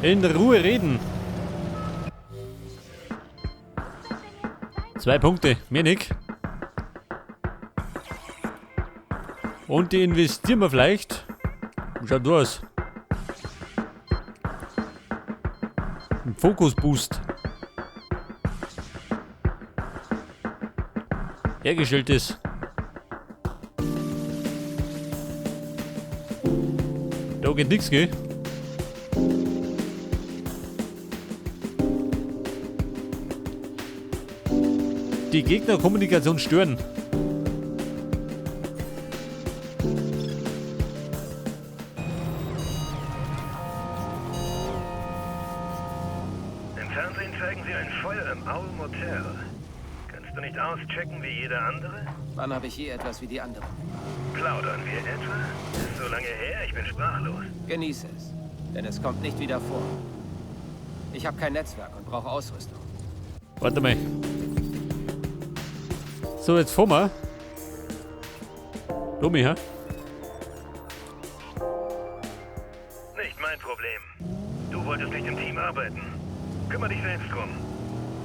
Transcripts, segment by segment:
In Ruhe reden. 2 Punkte, mehr nicht. Und die investieren wir vielleicht. Wie schaut du aus? Ein Fokus-Boost. Hergestelltes. Da geht nix, gell? Die Gegnerkommunikation stören. Im Fernsehen zeigen sie ein Feuer im Owl Motel. Kannst du nicht auschecken wie jeder andere? Wann habe ich je etwas wie die anderen? Plaudern wir etwa? Ist so lange her, ich bin sprachlos. Genieße es, denn es kommt nicht wieder vor. Ich habe kein Netzwerk und brauche Ausrüstung. Warte mal. So, jetzt fahren wir. Domi, hä? Nicht mein Problem. Du wolltest nicht im Team arbeiten. Kümmer dich selbst drum.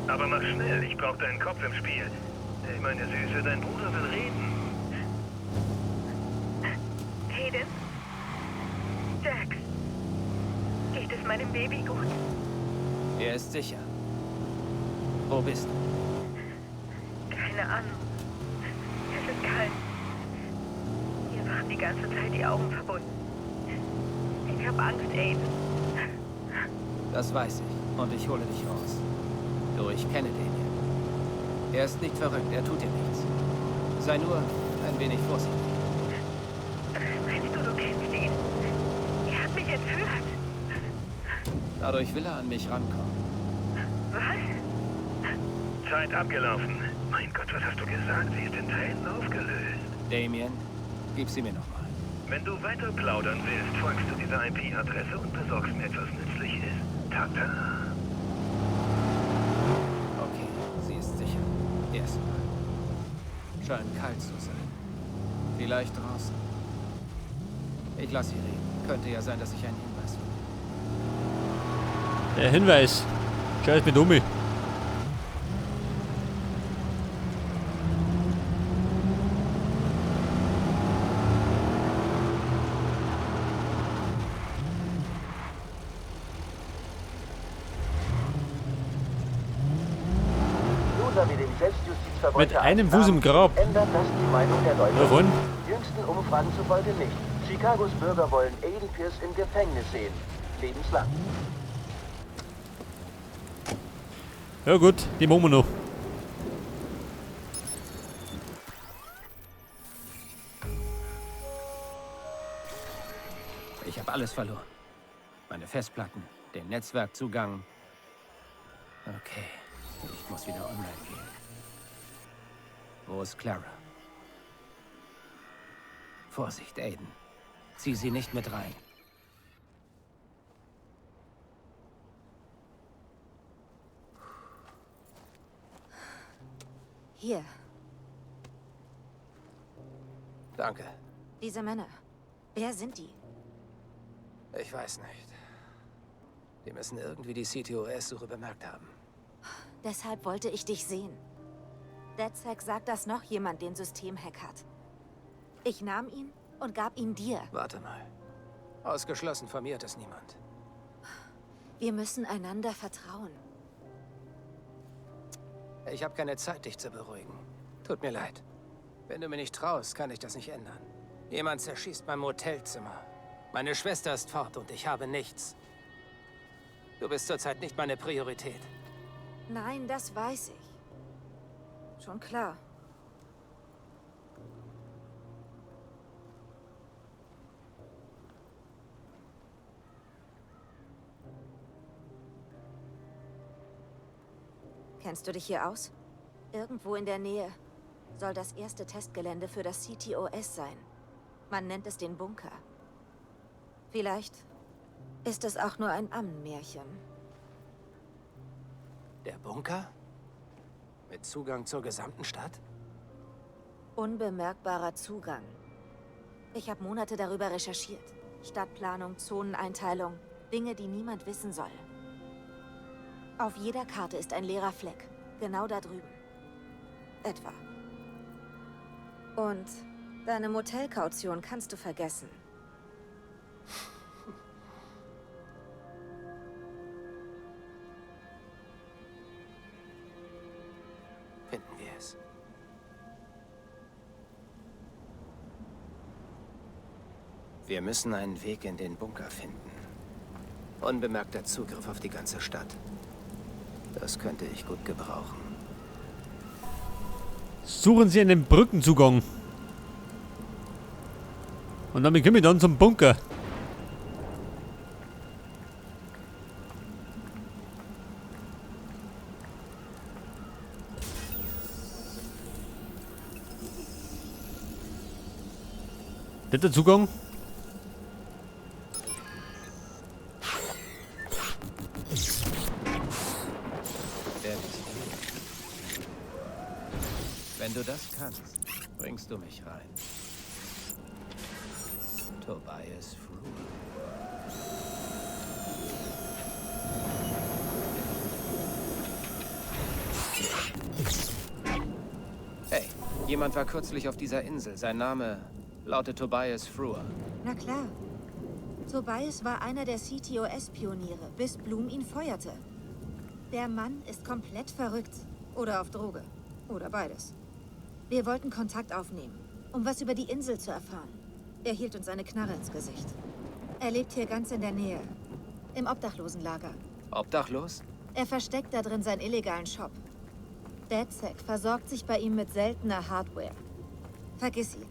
Aber mach schnell, ich brauch deinen Kopf im Spiel. Hey, meine Süße, dein Bruder will reden. Aiden? Jax? Geht es meinem Baby gut? Er ist sicher. Wo bist du? Keine Ahnung. Es ist kalt. Mir waren die ganze Zeit die Augen verbunden. Ich habe Angst, Aiden. Das weiß ich. Und ich hole dich raus. Du, ich kenne Damien. Er ist nicht verrückt, er tut dir nichts. Sei nur ein wenig vorsichtig. Meinst du, du kennst ihn? Er hat mich entführt. Dadurch will er an mich rankommen. Was? Zeit abgelaufen. Mein Gott, was hast du gesagt? Sie ist in Tränen aufgelöst. Damien, gib sie mir nochmal. Wenn du weiter plaudern willst, folgst du dieser IP-Adresse und besorgst mir etwas Nützliches. Tata. Okay, sie ist sicher. Erstmal. Scheint kalt zu sein. Vielleicht draußen. Ich lass sie reden. Könnte ja sein, dass ich einen Hinweis finde. Der Hinweis. Scheiß mit Dummi. Mit einem Fuß im Grab. Ändert das die Meinung der Leute? Davon? Jüngsten Umfragen zufolge nicht. Chicagos Bürger wollen Aiden Pearce im Gefängnis sehen. Lebenslang. Ja gut, die machen wir noch. Ich habe alles verloren. Meine Festplatten, den Netzwerkzugang. Okay, ich muss wieder online gehen. Wo ist Clara? Vorsicht, Aiden. Zieh sie nicht mit rein. Hier. Danke. Diese Männer. Wer sind die? Ich weiß nicht. Die müssen irgendwie die CTOS-Suche bemerkt haben. Deshalb wollte ich dich sehen. DedSec sagt, dass noch jemand den Systemhack hat. Ich nahm ihn und gab ihn dir. Warte mal. Ausgeschlossen von mir hat es niemand. Wir müssen einander vertrauen. Ich habe keine Zeit, dich zu beruhigen. Tut mir leid. Wenn du mir nicht traust, kann ich das nicht ändern. Jemand zerschießt mein Motelzimmer. Meine Schwester ist fort und ich habe nichts. Du bist zurzeit nicht meine Priorität. Nein, das weiß ich. Schon klar. Kennst du dich hier aus? Irgendwo in der Nähe soll das erste Testgelände für das CTOS sein. Man nennt es den Bunker. Vielleicht ist es auch nur ein Ammenmärchen. Der Bunker? Mit Zugang zur gesamten Stadt? Unbemerkbarer Zugang. Ich habe Monate darüber recherchiert. Stadtplanung, Zoneneinteilung. Dinge, die niemand wissen soll. Auf jeder Karte ist ein leerer Fleck. Genau da drüben. Etwa. Und deine Motelkaution kannst du vergessen. Finden wir es. Wir müssen einen Weg in den Bunker finden. Unbemerkter Zugriff auf die ganze Stadt. Das könnte ich gut gebrauchen. Suchen Sie einen Brückenzugang. Und damit komme ich dann zum Bunker. Dritter Zugang. Wer bist du? Wenn du das kannst, bringst du mich rein. Tobias Frewer. Hey, jemand war kürzlich auf dieser Insel. Sein Name lautet Tobias Frewer. Na klar. Tobias war einer der CTOS-Pioniere, bis Bloom ihn feuerte. Der Mann ist komplett verrückt. Oder auf Droge. Oder beides. Wir wollten Kontakt aufnehmen, um was über die Insel zu erfahren. Er hielt uns eine Knarre ins Gesicht. Er lebt hier ganz in der Nähe. Im Obdachlosenlager. Obdachlos? Er versteckt da drin seinen illegalen Shop. DedSec versorgt sich bei ihm mit seltener Hardware. Vergiss ihn.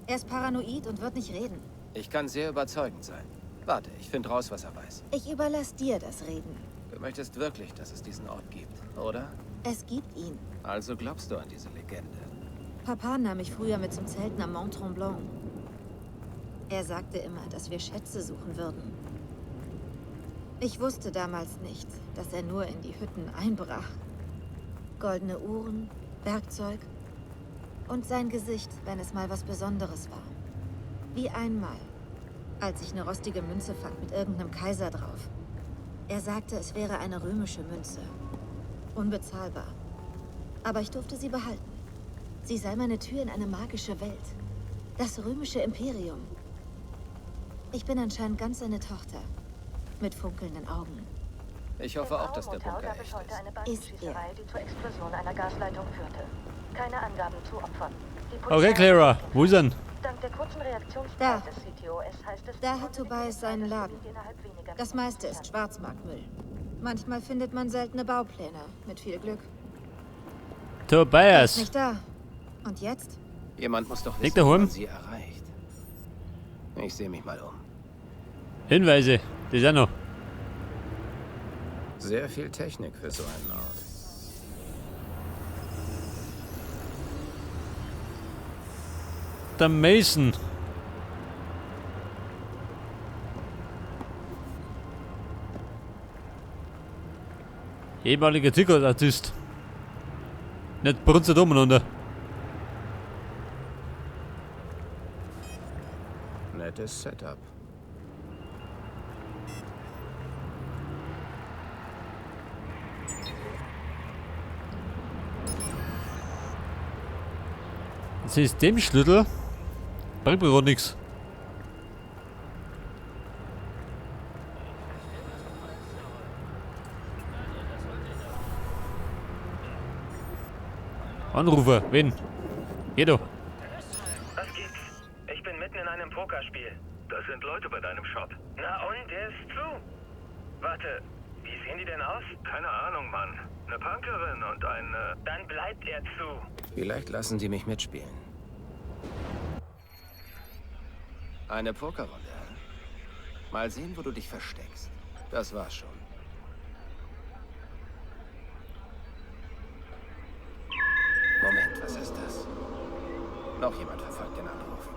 Er ist paranoid und wird nicht reden. Ich kann sehr überzeugend sein. Warte, ich finde raus, was er weiß. Ich überlasse dir das Reden. Du möchtest wirklich, dass es diesen Ort gibt, oder? Es gibt ihn. Also glaubst du an diese Legende? Papa nahm mich früher mit zum Zelten am Mont Tremblant. Er sagte immer, dass wir Schätze suchen würden. Ich wusste damals nicht, dass er nur in die Hütten einbrach. Goldene Uhren, Werkzeug und sein Gesicht, wenn es mal was Besonderes war. Wie einmal, als ich eine rostige Münze fand mit irgendeinem Kaiser drauf. Er sagte, es wäre eine römische Münze. Unbezahlbar. Aber ich durfte sie behalten. Sie sei meine Tür in eine magische Welt. Das römische Imperium. Ich bin anscheinend ganz seine Tochter. Mit funkelnden Augen. Ich hoffe auch, dass der Im Hotel Bunker gab es echt heute ist. eine Ist Bandenschießerei, er. die zur Explosion einer Gasleitung führte. Keine Angaben zu Opfern. Die Okay, Polizei- Clara, wo ist er? Dank der kurzen Reaktionszeit Da. des CTOS heißt es, Da hat konnte die Tobias Polizei seinen das Laden. Gebiet innerhalb weniger Das Minuten meiste ist sichern. Schwarzmarktmüll. Manchmal findet man seltene Baupläne. Mit viel Glück. Er ist Tobias. nicht da. Und jetzt? Jemand muss doch Liegt wissen, der wie Hund? man sie erreicht. Ich sehe mich mal um. Hinweise. Das ist auch noch. Sehr viel Technik für so einen Ort. Der Mason. Ehemaliger Zirkusartist. Nicht brunzelt umeinander. Nettes Setup. Systemschlüssel. Bringt mir grad nix. Anrufer, wen? Geh doch. Was gibt's? Ich bin mitten in einem Pokerspiel. Das sind Leute bei deinem Shop. Na und, der ist zu. Warte, wie sehen die denn aus? Keine Ahnung, Mann. Eine Punkerin und ein... Dann bleibt er zu. Vielleicht lassen sie mich mitspielen. Eine Pokerrunde. hä? Mal sehen, wo du dich versteckst. Das war's schon. Moment, was ist das? Noch jemand verfolgt den Anruf.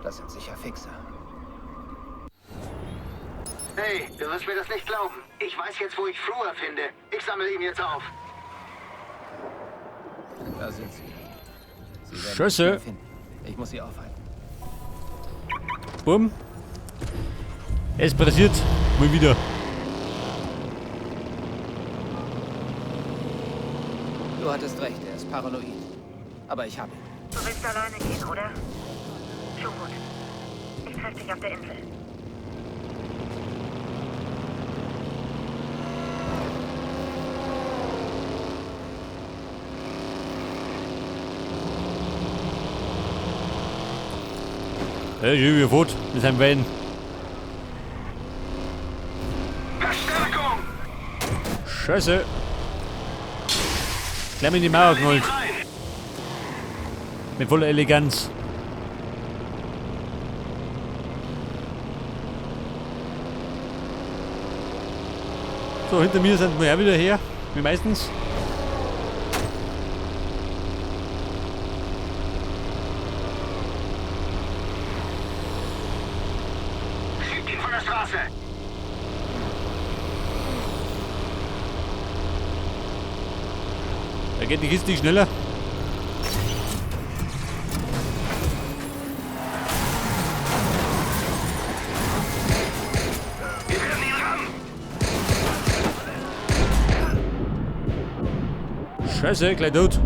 Das sind sicher Fixer. Hey, du wirst mir das nicht glauben. Ich weiß jetzt, wo ich Frewer finde. Ich sammle ihn jetzt auf. Da sind sie. Sie werden Scheiße. mich mehr finden. Ich muss sie aufhalten. Bumm. Es passiert mal wieder. Du hattest recht, er ist paranoid. Aber ich habe ihn. Du willst alleine gehen, oder? Schon gut. Ich treffe dich auf der Insel. Hey, ich bin fort mit seinem Van. Verstärkung! Scheiße. Gleich mal in die Mauer geknallt. Mit voller Eleganz. So, hinter mir sind wir ja wieder her, wie meistens. Schiebt ihn von der Straße! Da geht die Kiste nicht schneller. Wir werden ihn rammen! Scheiße, gleich tot.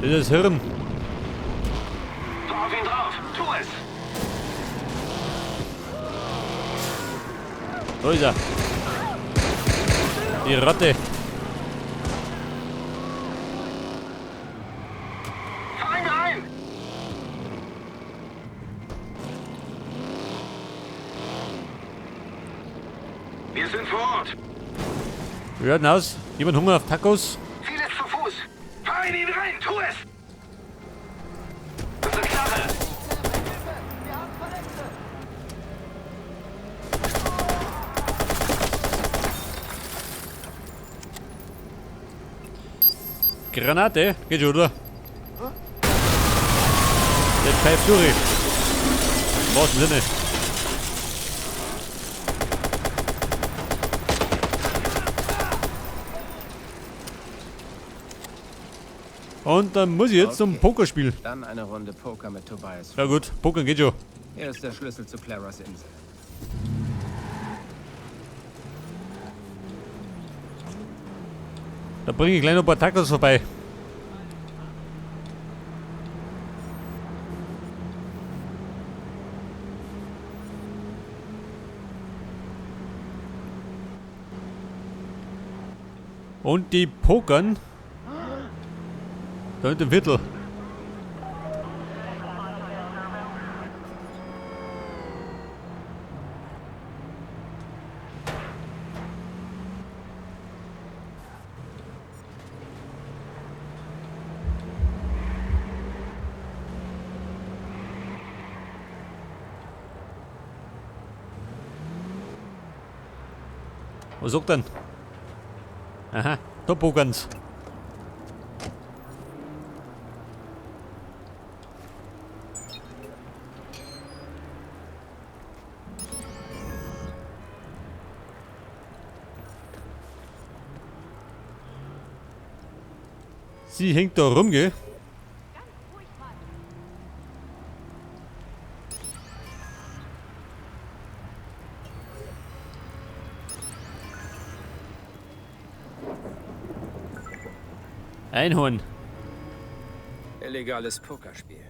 Das ist das Hirn. Fahr auf ihn drauf! Tu es! Da ist er. Die Ratte. Fahr ihn rein! Wir sind vor Ort. Wir werden aus. Jemand Hunger auf Tacos? Vieles zu Fuß. Fahr in ihn rein! Tu es! Das ist eine Knarre! Granate? Geht schon, oder? Der pfeift durch. Im wahrsten Sinne. Und dann muss ich jetzt zum Okay. Pokerspiel. Dann eine Runde Poker mit Tobias. Ja gut, Pokern geht schon. Hier ist der Schlüssel zu Claras Insel. Da bringe ich gleich noch ein paar Tacos vorbei. Und die pokern. Da hinten im Viertel. Was sagt denn? Aha, da pokern's. Sie hängt da rum, gell? Einhorn. Illegales Pokerspiel.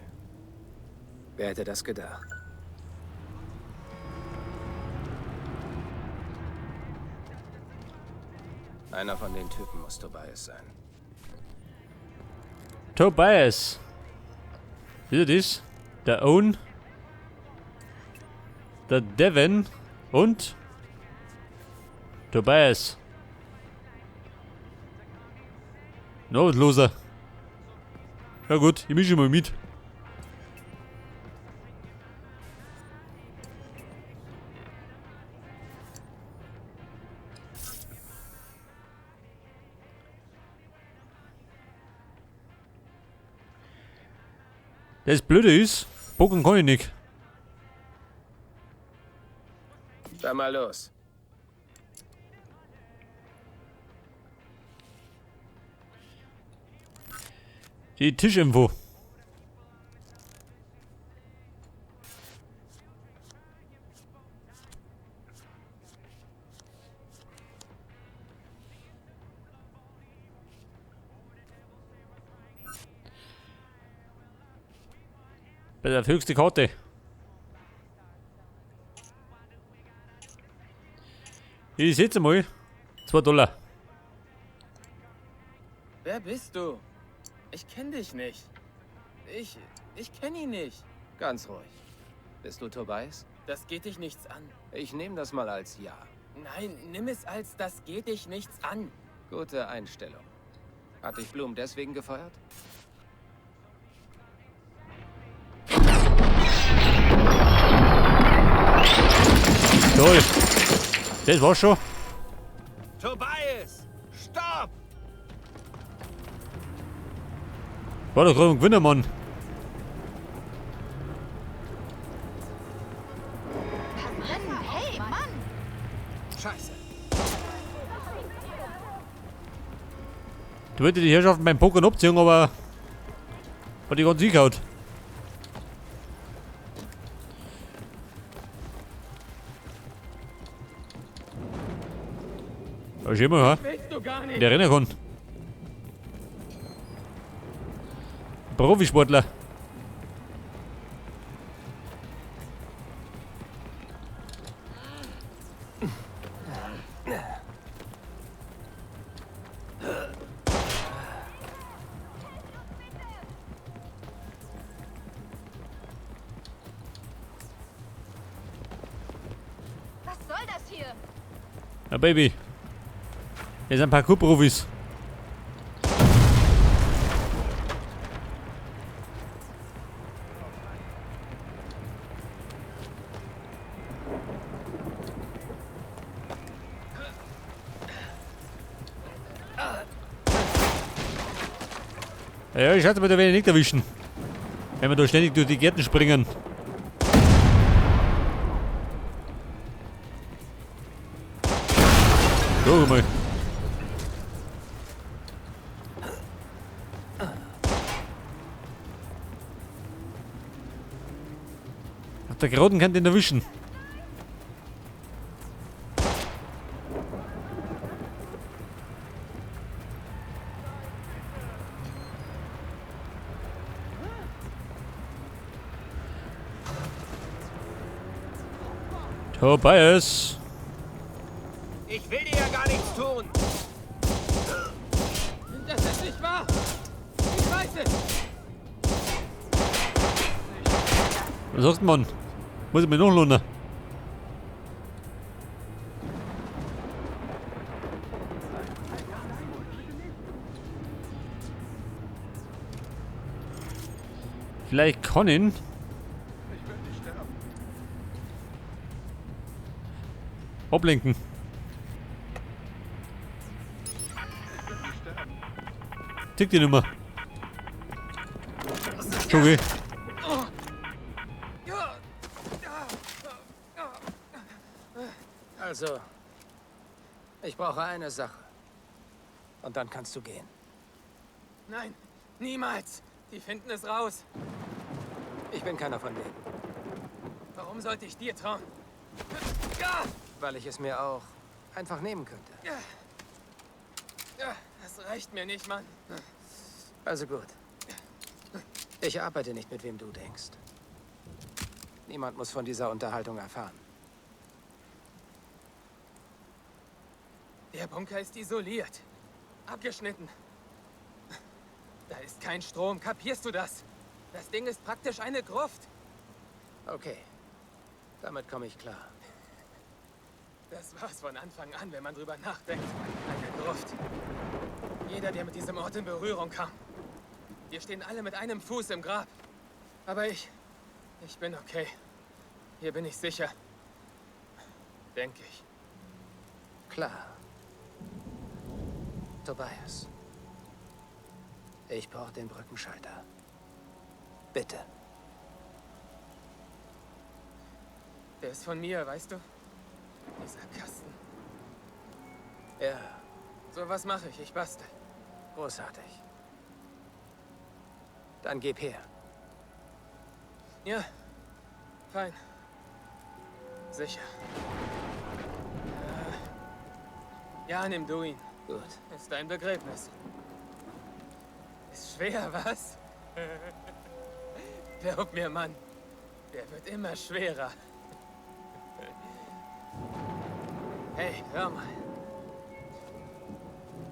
Wer hätte das gedacht? Einer von den Typen muss Tobias sein. Tobias. Seht ihr das? Der Owen. Der Devin. Und Tobias. No, was los? Ja gut, ich mische mal mit. Das Blöde ist, pokern kann ich nicht. Dann mal los. Die Tischinfo. Bei der höchste Karte. Ich setze mal 2 Dollar. Wer bist du? Ich kenne dich nicht. Ich kenne ihn nicht. Ganz ruhig. Bist du Tobias? Das geht dich nichts an. Ich nehme das mal als Ja. Nein, nimm es als das geht dich nichts an. Gute Einstellung. Hat dich Blume deswegen gefeuert? Toll. Das war's schon. Tobias! Stopp! War doch gerade ein Gewinner, Mann. Mann, hey, Mann! Scheiße. Du wolltest die Herrschaften beim Pokern abziehen, aber hat die ganz hingehauen. Ja, schön mal, ha? Willst du gar nicht? Der rennen kann. Profisportler. Was soll das hier? Ja, Baby. Wir sind Parkour-Profis. Ja, ich hatte mir da wenig nicht erwischen. Wenn wir da ständig durch die Gärten springen. Guck mal. Auf der Geraden kann den erwischen. Tobias. Ich will dir ja gar nichts tun. Das ist nicht wahr. Ich weiß es. Was sagst du, Mann? Muss ich mir noch lohnen? Vielleicht kann ihn. Ablenken. Tick die Nummer. Okay. Also, ich brauche eine Sache. Und dann kannst du gehen. Nein, niemals. Die finden es raus. Ich bin keiner von denen. Warum sollte ich dir trauen? Weil ich es mir auch einfach nehmen könnte. Das reicht mir nicht, Mann. Also gut. Ich arbeite nicht mit wem du denkst. Niemand muss von dieser Unterhaltung erfahren. Der Bunker ist isoliert. Abgeschnitten. Da ist kein Strom, kapierst du das? Das Ding ist praktisch eine Gruft. Okay. Damit komme ich klar. Das war's von Anfang an, wenn man drüber nachdenkt. Eine Gruft. Jeder, der mit diesem Ort in Berührung kam. Wir stehen alle mit einem Fuß im Grab. Aber ich bin okay. Hier bin ich sicher. Denke ich. Klar. Tobias. Ich brauche den Brückenschalter. Bitte. Der ist von mir, weißt du? Dieser Kasten. Ja. So, was mache ich? Ich bastel. Großartig. Dann gib her. Ja. Fein. Sicher. Ja, nimm du ihn. Gut. Ist dein Begräbnis. Ist schwer, was? Glaub mir, Mann. Der wird immer schwerer. Hey, hör mal.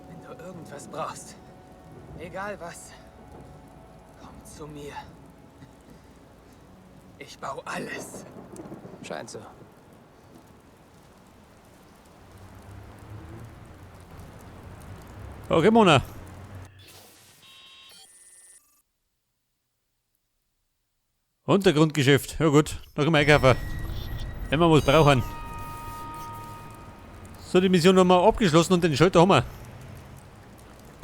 Wenn du irgendwas brauchst, egal was, komm zu mir. Ich baue alles. Scheint so. Okay, Mona. Untergrundgeschäft. Ja gut, noch im Einkaufen. Wenn wir was brauchen. So, die Mission haben wir abgeschlossen und den Schalter haben wir.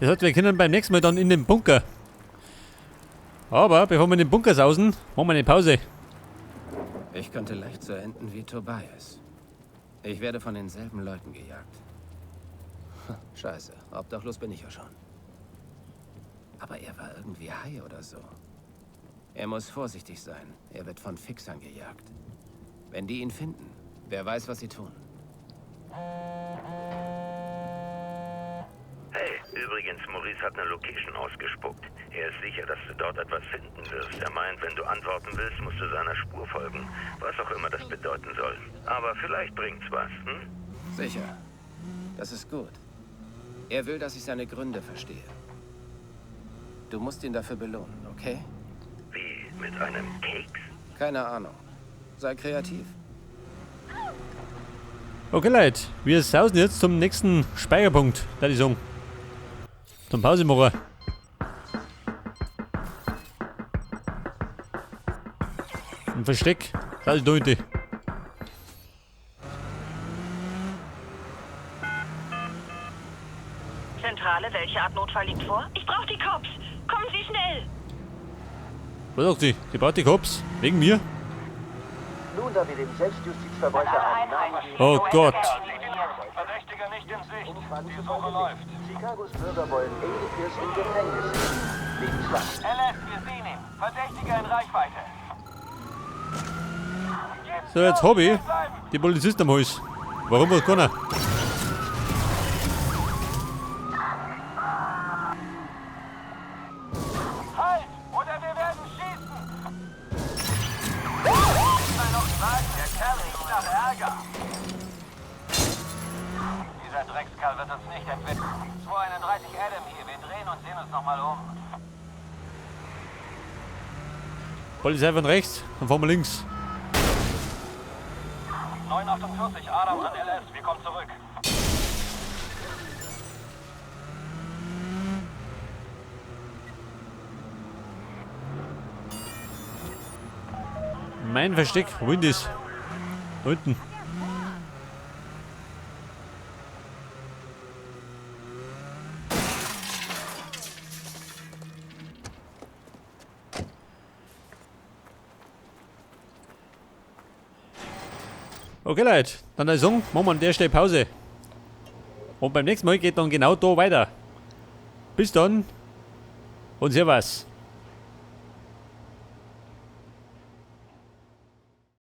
Das heißt, wir können beim nächsten Mal dann in den Bunker. Aber bevor wir in den Bunker sausen, machen wir eine Pause. Ich könnte leicht so enden wie Tobias. Ich werde von denselben Leuten gejagt. Scheiße, obdachlos bin ich ja schon. Aber er war irgendwie high oder so. Er muss vorsichtig sein. Er wird von Fixern gejagt. Wenn die ihn finden, wer weiß, was sie tun. Hey, übrigens, Maurice hat eine Location ausgespuckt. Er ist sicher, dass du dort etwas finden wirst. Er meint, wenn du antworten willst, musst du seiner Spur folgen. Was auch immer das bedeuten soll. Aber vielleicht bringt's was, hm? Sicher. Das ist gut. Er will, dass ich seine Gründe verstehe. Du musst ihn dafür belohnen, okay? Wie, mit einem Keks? Keine Ahnung. Sei kreativ. Okay, Leute, wir sausen jetzt zum nächsten Speicherpunkt, da ich sagen. Zum Pausemacher. Ein Versteck, das ist da hinten. Zentrale, welche Art Notfall liegt vor? Ich brauche die Cops. Kommen Sie schnell. Was sagt sie? Die braucht die Cops? Wegen mir? Nun, da wir dem Selbstjustizverbrecher einen Namen geben... Oh Gott. Verdächtiger nicht in Sicht. Umfragen Die zufolge Suche nicht. läuft. Chicagos Bürger wollen Aiden Pierce im Gefängnis sehen. Lebenslang. LS, wir sehen ihn. Verdächtiger in Reichweite. So, jetzt hab ich die Polizisten am Hals. Warum was keiner? Halt! Oder wir werden schießen! Ich noch sagen, der Kerl riecht nach Ärger. Dieser Dreckskerl wird uns nicht entwischen. 231 Adam hier. Wir drehen und sehen uns nochmal um. Polizei von rechts, dann fahren wir links. 948 Adam an LS. Wir kommen zurück. Mein Versteck, wo ist das? Da unten. Okay, Leute, dann ich sagen, machen wir an der Stelle Pause. Und beim nächsten Mal geht dann genau da weiter. Bis dann und servus.